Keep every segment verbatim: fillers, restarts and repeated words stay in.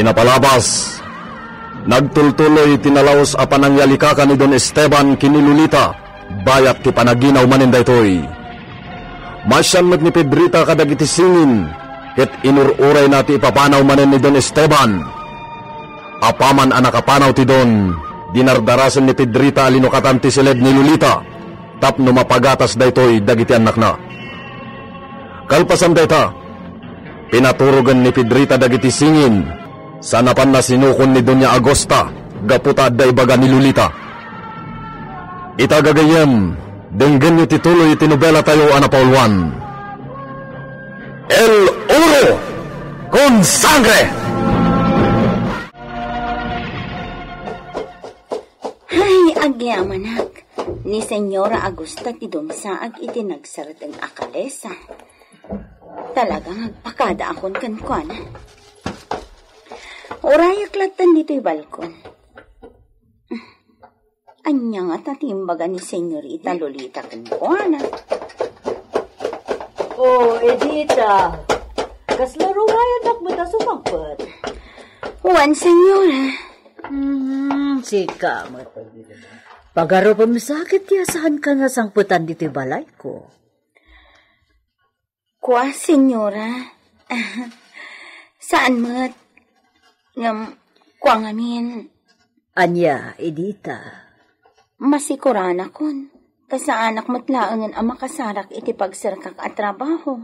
Napalabas, nagtultuloy ti nalaus a panangyalikakan ni Don Esteban ken ni Lolita, bayat ti panaginaw manen daytoy. Masian met ni Pedrita kadagiti singin, ket inur-urayna ti ipapanaw manen ni Don Esteban. Apaman a nakapanaw ti don, dinardarasen ni Pedrita a linukatan ti siled ni Lolita tapno mapagatas daytoy dagiti annakna. Kalpasan dayta, pinaturogen ni Pedrita dagiti singin, sa napanna sinukon ni Doña Agosta gapu ta adda ibaga ni Lolita. Ita gagayyem, denggenyo ti tuloy ti nobelatayo a napauluan, El Oro con Sangre! Ay, agyamanak. Ni Señora Agusta ti dumsaag iti nagsarateng a kalesa. Talagang agpakadaakon kenkuana. Urayak latta ditoy balkon. Ania ngata ti imbaga ni Señorita Lolita kenkuana? Oh, Edita. Kasla rumayanak met a sumangpet? Wen, Señora. Hmm, sika met. Pagarupem sa ket ti a saanka nga sangpetan ditoy balayko. Kua, Señora. Saan met. Ngem, kua ngamin. Ania, Edita? Masikuranakon. Kasaanak met laengen a makasarak iti pagserkak a trabaho.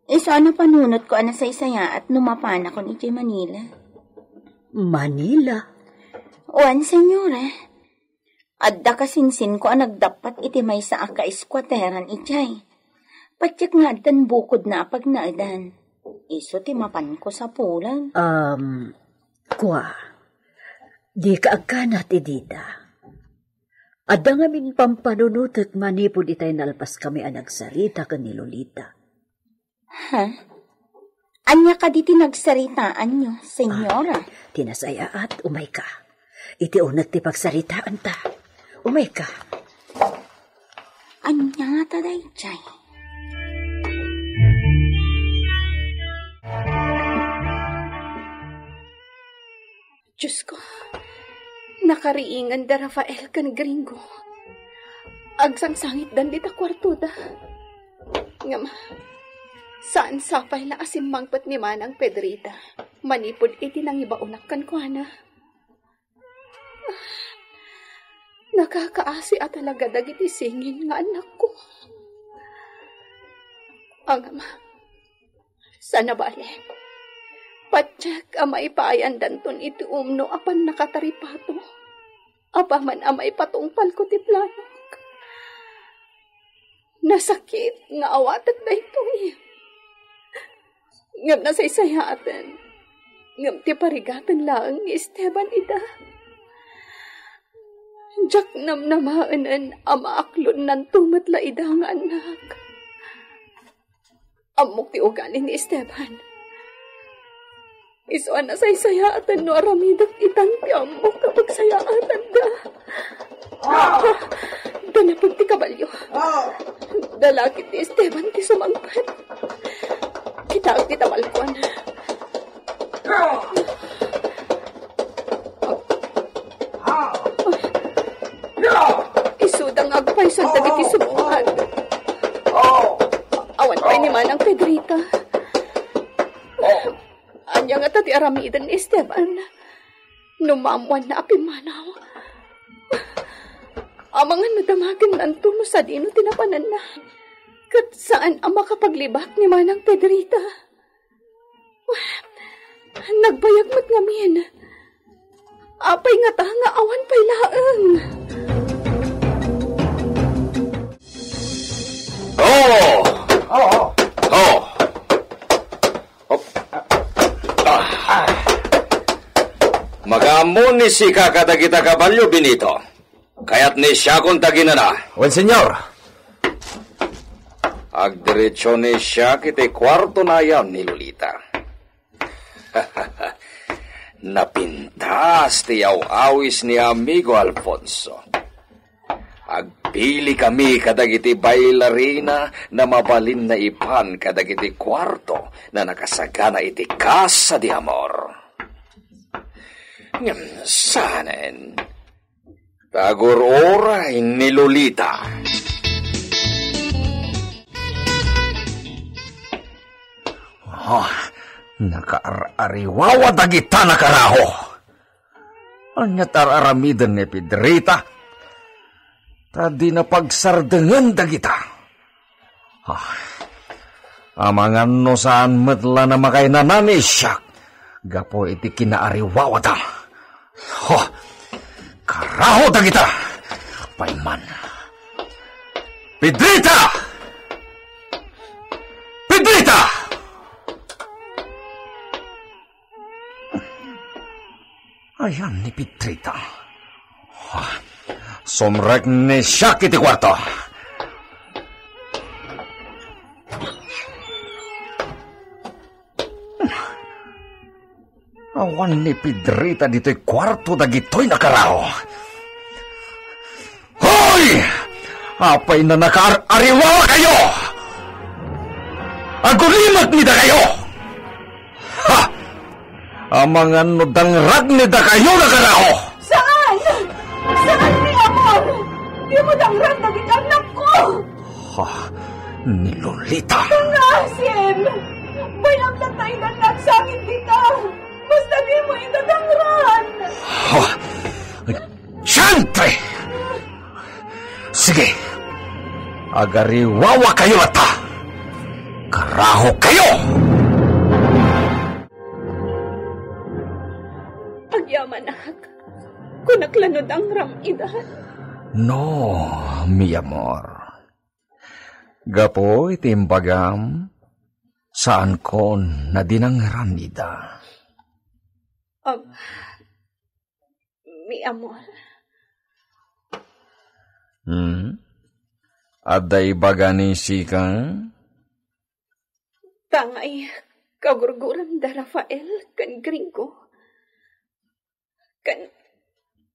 Isu a napanunotko a nasaysayaat no mapanakon idiay Manila. Manila? Wen, Señora. Adda kasinsinko a nagdappat iti maysa a kaeskuateran idiay. Patiek nga addan bukodna a pagnaedan. Isu ti mapanko sa pulan. Um, kua, dika agkanat, Edita. Adda ngamin pampanunotek manipud itay nalpaskami a nagsarita ken ni Lolita. Ha? Ania kadi ti nagsaritaanyo, Señora? Ah, ti nasayaat, umayka. Iti uneg ti pagsaritaanta. Umayka. Ania ngata daydiay? Diosko, nakariingan da Rafael ken Gringo. Agsangsangitdan dita kuartoda. Ngem, saan sapay la a simmangpet ni Manang Pedrita manipud iti nangibaonak kenkuana. Nakakaasi a talaga dagiti singin nga annakko. Ngem, saan a bale, patiek a maipaayandanton iti umno a pannakataripato. Apaman a maipatungpalko ti planok. Nasakit nga awatek daytoy. Ngem nasaysayaaten. Ngem ti parigaten laeng ni Esteban ida. Diak namnamaenen a maaklonnanto met la ida nga annak. Ammok ti ugali ni Esteban. Isu a nasaysayaatan no aramidek itan ti ammok a pagsayaatanda. Ah! Danapag ti kabalio. Ah! Dalakit ni Esteban ti sumangpet. Kitaek ti tabalkuan. Ah! Isuda nga agpayso dagiti subong. Awan pay ni Manang Pedrita. Ania ngata ti aramiden ni Esteban? No maammoanna a pimmanaw, amangan no damagennanto no sadino ti napananna. Ket saan a makapaglibak ni Manang Pedrita. Nagbayag met ngamin. Apay ngata nga awan pay laeng? Oh! Oh! Oh! Oh! Ah. Makaammo ni sika kadagita kabalio, Benito. Kayat ni siakon taginana. Wen, senyor. Agdiretso ni siak iti kuarto na ayan ni Lolita. Napintas ti aw-awis ni amigo Alfonso. Agpili kami kadagiti bailarina na mabalin naipan kadagiti kuarto na nakasagana iti Casa de Amor. Ngem saanen. Tagur-uray ni Lolita. Ah, nakaar-ariwawa dagita nakaraho. Ania ti ar-aramiden ni Pedrita? Ta dina pagsardengen dagita. Ah, amangan no saan met la a makainanami siak gapu iti kinaariwawada. Ho! Karaho dagita! Pay man. Pedrita! Pedrita! Ayan ni Pedrita. Ah, sumrek ni siak iti kuarto. Awan ni Pedrita ditoy kuarto dagitoy nakaraho. Hoy! Apay a nakaar-ariwawakayo? Agulimek ni dakayo! Ha! Amangan no dangrag ni dakayo nakaraho! Saan? Saan, mi amor? Dimo dangrag dagiti annakko! Ha? Ni Lolita? Nga, Siem! Bayag latta ida nga agsangit dita! Basta dimo ida dangran! Ha? Diantre! Sige, agariwawakayo latta! Karahokayo! Agyamanak, kunak la no dangram ida. No, mi amor. Gapu iti imbagam, saankon a dinangran ida. Am, mi amor. Hmm? Adda ibaga ni sika? Tangay, kagurguram da Rafael ken Gringo. Ken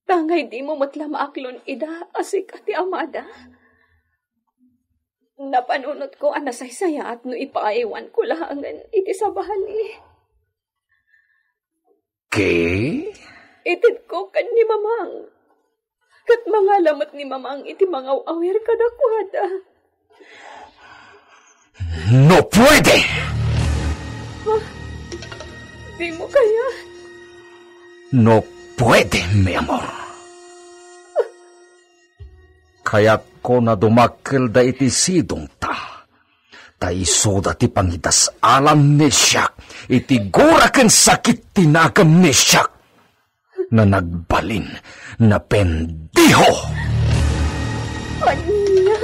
tangay dimo met la maaklon ida a sika ti amada. Napanunotko a nasaysayaat no ipaaywanko laengen iti sabali. Ki? Itedko ken ni Mamang. Ket mangala met ni Mamang iti mangaw-awir kadakuada. No puede! Ah, dimo kayat? No puede, mi amor. Kayatko a dumakkelda iti sidongta. Ta isuda ti pangidas-alan ni siak iti gura ken sakit ti nakem ni siak. Nanagbalin, napendiho. Ania?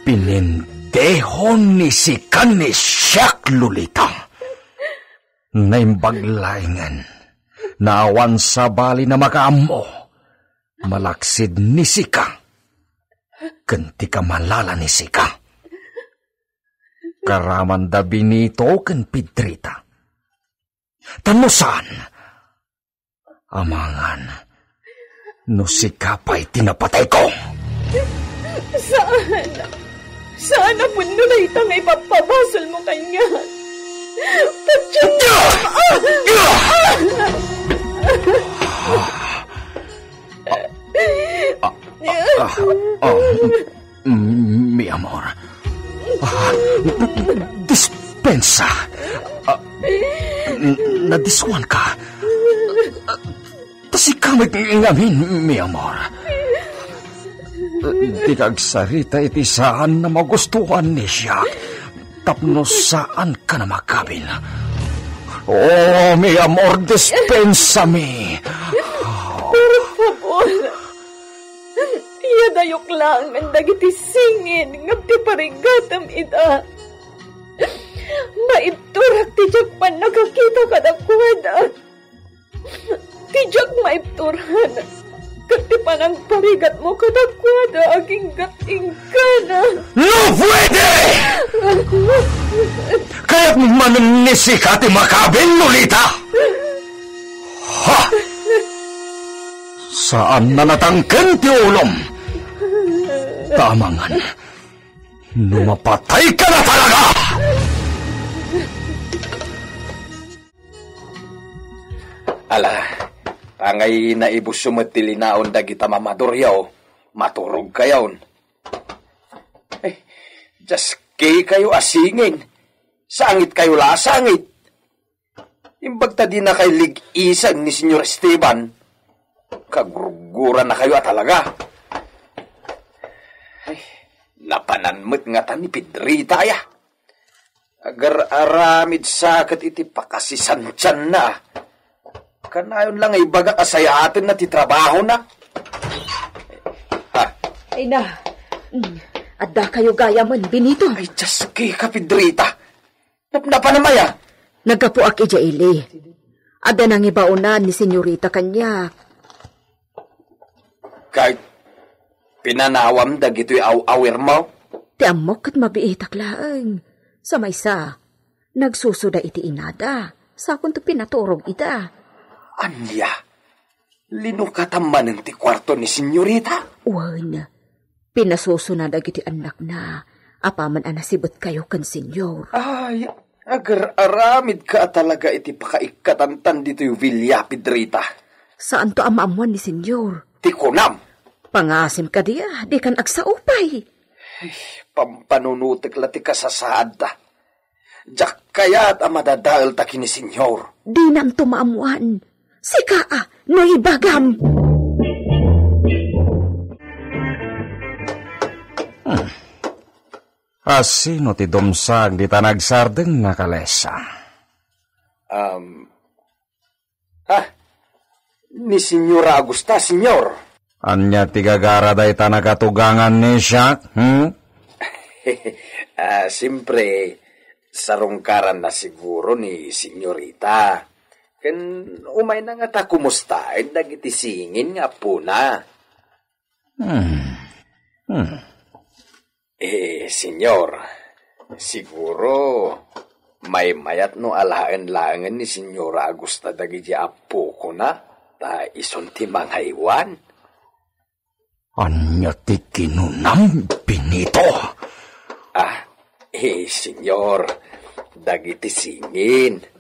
Pinindiho ni sika ni siak, Lolita. Naimbag laengen, awan sabali a makaammo, malaksid ni sika, ken ti kamalala ni sika. Karamanda Benito ken Pedrita. Ta no saan, amangan no sika pay ti napatayko. Saan? Saan a pudno dayta nga ipagpabasolmo kaniak? Patien! Ah! Ah! Ah! Ah! Ah! Ah! Mm, mi amor. Ah, dispensa. Ah, n-, nadiskuanka. Ah, ta sika met ngamin, mi amor. Dika agsarita iti saan a magustuan ni siak. Tapno saanka a makabil. Oh, mi amor, dispensami. Por favor. Iyadayok laengen dagiti singin nga agpiparigatam ida. Maibturak ti diak pannakakita kadakuada. Ti diak maibturan ket ti panangparigatmo kadakuada aginggat inggana. No puede! Kayatmo manen ni sika ti makabil, Lolita? Ha! Saan a natangken ti ulom. Ta amangan no mapatayka na talaga! Ala, angay naibuso met ti linaon dagita mamaduryo, maturogkayon. Eh, diaske kayo a singin. Sangit kayo la, sangit. Imbag ta dinakay lig-isen ni Senyor Esteban, kagurgurannakayo a talaga. Ay, napanan met ngata ni Pedrita aya. Agar-aramid sa ket iti pakasisantianna. Kanayon lang nga ibagak a sayatenna ti trabahona. Ha? Ay na, mm, adda kayo gayamen, Benito. Ay, diaske ka, Pedrita. Napnapanam aya? Naggapuak idiay ili. Adda nangibaonan ni Senyorita kaniak. Ket pinanawam dagitoy aw-awirmo? Ti ammok ket mabiitak laeng. Sa maysa, nagsusuda iti inada. Sakonto pinaturog ida. Ania? Linukatam manen ti kuarto ni Senyorita? Wen, pinasusona dagiti annakna apaman a nasibetkayo ken Senyor. Ay, agar-aramidka a talaga iti pakaikkatantan ditoy villa, Pedrita. Saanto a maammuan ni Senyor. Ti kunam. Pangasim kadi a dikan agsaupay. Ay, pampanunotek la ti kasasaadta. Diak kayat a madadaelta ken ni Senyor. Dinanto maammuan. Sika a, no ibagam. Hmm. A sino ti dumsag dita nagsardeng nga kalesa? Um, Ah, ni Senyora Augusta, Senyor. Ania ti gagara dayta nakatugangan ni siak, hmm? Ah, simpre, sarungkaranna siguro ni Senyorita. Ken umayna ngata kumustaen dagiti singin nga appona. Hmm. Hmm. Eh, Senyor, siguro, maymayat no alaen laengen ni Senyora Augusta dagiti appokona, ta isun ti mangaywan. Ania ti kinunam, Benito? Ah, eh, Senyor, dagiti singin.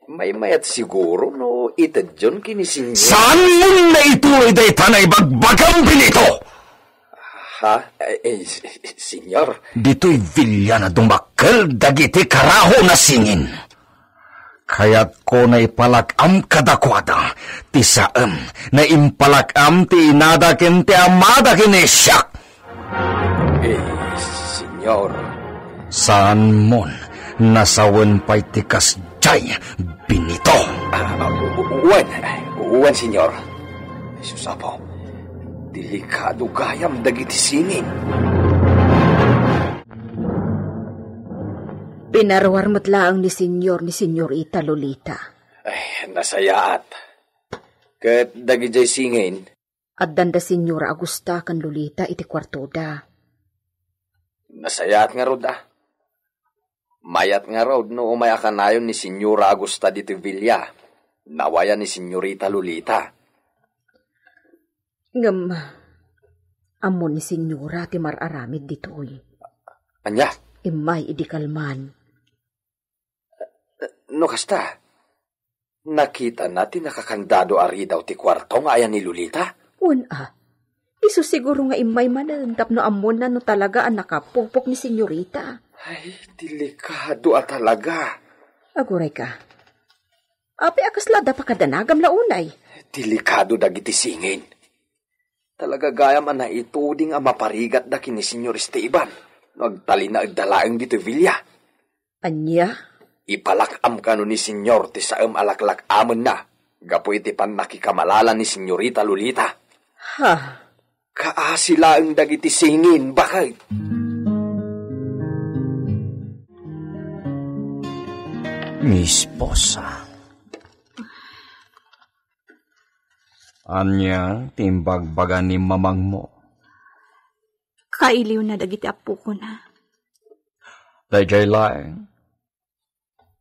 Maymayat siguro no itedyon ken ni Senyor. Saanmon nga ituloy dayta naibagbagam, Benito? Ha? Eh, eh, s-, s-, Senyor? Ditoy villana dumakkel dagiti karaho na singin. Kayatko nga ipalak-am kadakuada ti saem nga impalak-am ti inada ken ti amada ken ni siak. Eh, Senyor. Saanmon nga sawen pay ti kasdiay, Benito? Ah, wen, wen, Senyor. Sus, Apo, delikado gayam dagiti singin. Pinaruar met laeng ni Senyor ni Senyorita Lolita. Ay, nasayaat. Ket dagidiay singin? Addanda Senyora Augusta ken Lolita iti kuartoda. Nasayaat ngarud a. Mayat ngarud no umay a kanayon ni Senyora Augusta ditoy villa. Nawayan ni Senyorita Lolita. Ngem, ammo ni Senyora ti mar-aramid ditoy. Ania? Immay idi kalman. No kasta, nakitana ti nakakandado a ridaw ti kuarto nga ayan ni Lolita? Wen a. Isu siguro nga immay manen tapno ammona no talaga a nakapukpok ni Senyorita. Ay, delikado a talaga. Aguray ka. Apay a kasla adda pakadanagam la unay? Delikado dagiti singin. Talaga gayam a naituding a maparigatda ken ni Senyor Esteban no agtalinaedda laeng ditoy villa. Ania? Ipalak-am kano ni Senyor ti saem a laklak-amenna gapu iti pannakikamalala ni Senyorita Lolita. Ha? Kaasi laeng dagiti singin, baket. Mi esposa. Ania ti imbagbaga ni mamangmo? Kailiwna dagiti appokona. Daydiay laeng.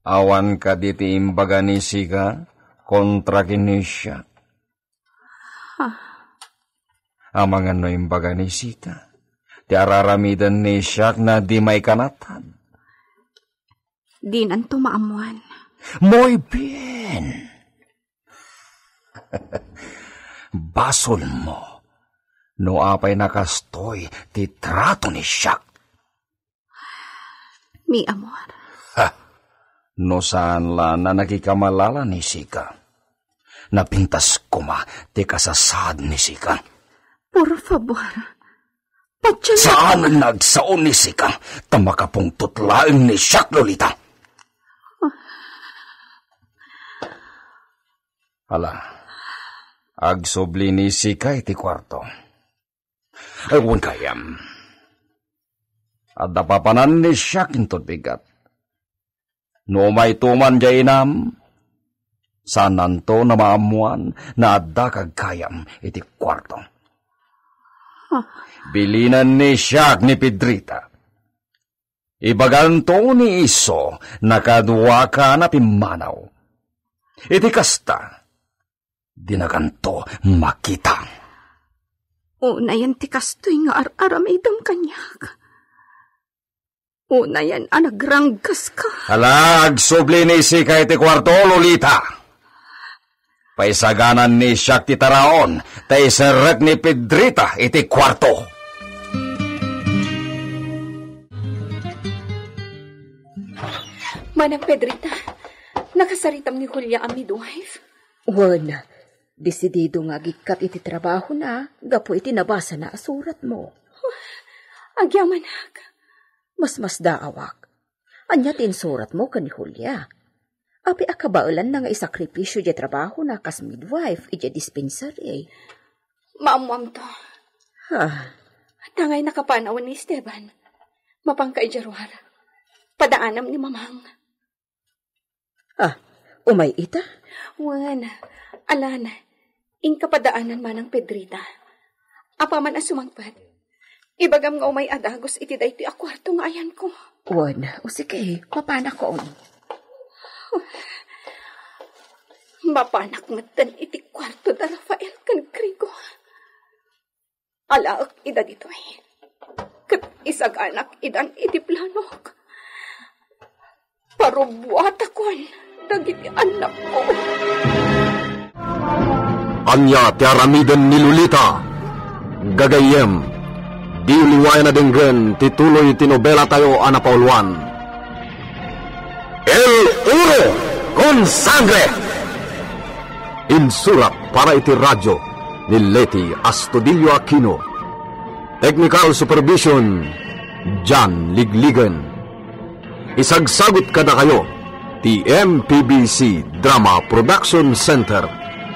Awan kadi ti imbaga ni Sika kontra ken ni siak? Ah. Amangan no imbaga ni Sika ti ar-aramiden ni siak nga di maikanatan. Dinanto maammuan. Muy bien. Basolmo no apay nakastoy ti trato ni Siak. Mi amor. Ha! No saan la a nakikamalala ni sika, napintas koma ti kasasaad ni sika. Por favor, patien. Saan nga agsao ni sika, ta makapungtot laeng ni Siak, Lolita. Ala, agsubli ni sika iti kuarto. Ay, wen gayam. Adda papanan ni Siak inton bigat. No umayto man diay inam, saananto a maammoan nga adda gagayam iti kuarto. Bilinen ni Siak ni Pedrita. Ibaganto ni Iso nga kaduaka a pimmanaw. Iti kasta, dinaganto makita. Unayen ti kastoy nga ar-aramidem kaniak. Unayen a nagranggaska. Ala, agsubli ni sika iti kuarto, Lolita. Paisaganan ni Siak ti taraon, ta iserrek ni Pedrita iti kuarto. Manang Pedrita, nakasaritam ni Julia a midwife? Wen, desidido nga agikkat iti trabahona gapu iti nabasana a suratmo. Agyamanak. Masmasdaawak. Ania ti insuratmo ken ni Julia? Apay a kabaelanna nga isakripisio diay trabahona kas midwife idiay dispensary? Maammoamto. Ha? Tangay nakapanawen ni Esteban. Mapanka idiay ruar. Padaanam ni Mamang. Ah, umay ita? Wen, alan, inka padaanan manang Pedrita. Apaman a sumangpet, ibagam nga umay a dagus iti daytoy a kuarto nga ayanko. Wen, o sige, mapanakon. Mapanak metten iti kuarto da Rafael ken Grigo. Alaek ida ditoy, ket isaganak idan iti planok. Parubbuatakon dagiti annakko. Ania ti aramiden ni Lolita? Gagayyem, diyo liwayan a denggen ti tuloy ti nobelatayo a napauluan, El Oro con Sangre. Insurat para iti radyo ni Leti Astudillo Aquino. Technical supervision, John Ligligan. Isagsagut kadakayo ti M P B C Drama Production Center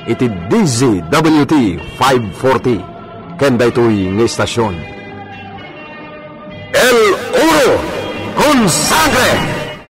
iti D Z W T five forty ken daytoy nga istasyon. El Oro con Sangre!